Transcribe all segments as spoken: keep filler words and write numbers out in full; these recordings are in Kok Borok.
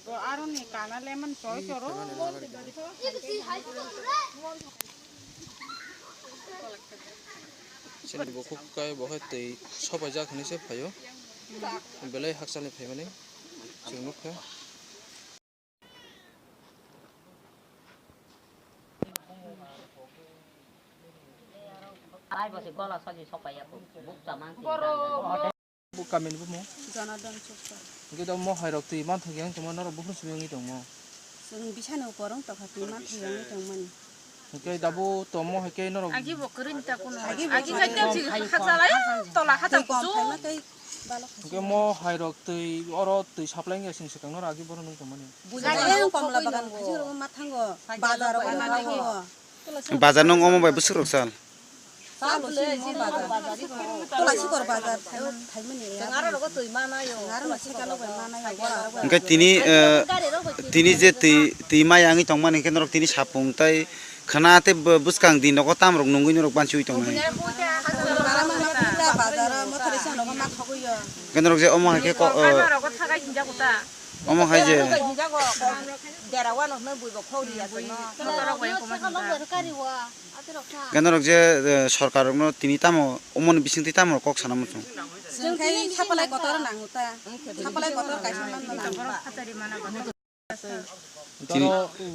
Aroni kana lemon choi choro. Chini bukhuk kai bo hai twi sopaijak hinwi se phaio. Belai hakchalni phaimani chwng nukha. Alai bo se gola soji sokpaiya ko, bukcha mang twi. Bo kamini bo mo? Jonadon Chuksa. Hingke do mo hai rok twi man thang yang tongma norok buphuru simi wngwi tongmo. Chwng bisani upor wng tongkha twi man thang yang tongmani. Hingke dabo tomo hai ke norok. Agi bo kwrwini ta kuno. Agi bo Agi kwrwini. Hai tei chwng hachal ai tola hachal Twi kom kuchuk. Phaima tei balok Hingke mo hai rok twi oro twi supply wngya sini swkang norok agi bohrok nung tongmani. Agi ang komla bagan khajik rok ma thango. Bazar rok ma thango. Bazar nung omo bai bwswk rok sal? Salo se mo bazar. Tola sikor bazar thaiman, thaimani ya. Ngaro no sikalo bai manayo. Hingke tini, eh, tini je twi, twi maya wngwi tongmani hingke norok tini sapung tei khana tei bw-, bwskang di nogo tam rok nungwi norok banchiwi tongnai. Mara mangna pura bazar mothori se nogo ma thogwi yo. Hingke norok je omo hai khe ko, eh, Omo hai je. Dera wano hwnwi bui bo khok ri ya tongno. Khe norok je, eh, sorkar rokno tini tamo, omoni bisingtwi tamo kok sana muchung. Chwng khai sapalai kotor nango ta. Sapalai kotor kaisa manna nango. Tini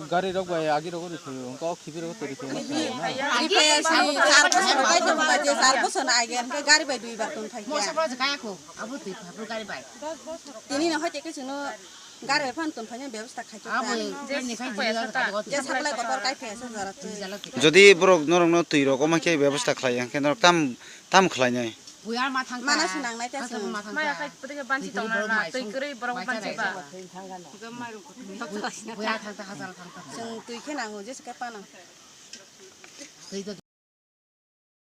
gari rok bai agi rok rikhu, wngkha o khibi rok twi rikhu. Agi phai si char bosor bai tong bai je char bosor na agi hwnkhe gari bai dui bar tong thai kha. Mosa boro je kaya kho, abo twi phapru gari bai. Tini no hoite khe chwngno gari bai phan tong phaina bebostha khai kha. Abo je ni khai je supply kotor kai khe sa jara twi. Jodi borok norokno twi rok omo khe bebostha khlai ya, hwnkhe norok tam, tam khlainai. Buya ma thang Mana ta. Sinang nai ta Asal sung. Ma thang Maya ta. Khai pwtwi khe banchi Bini tong borok na, mai twi sung. Kwrwi borok Mai banchi chara ba. Sung. Buya thang ta, hajar thang ta. Chwng twi khe nango, jesa khe pano. Twi do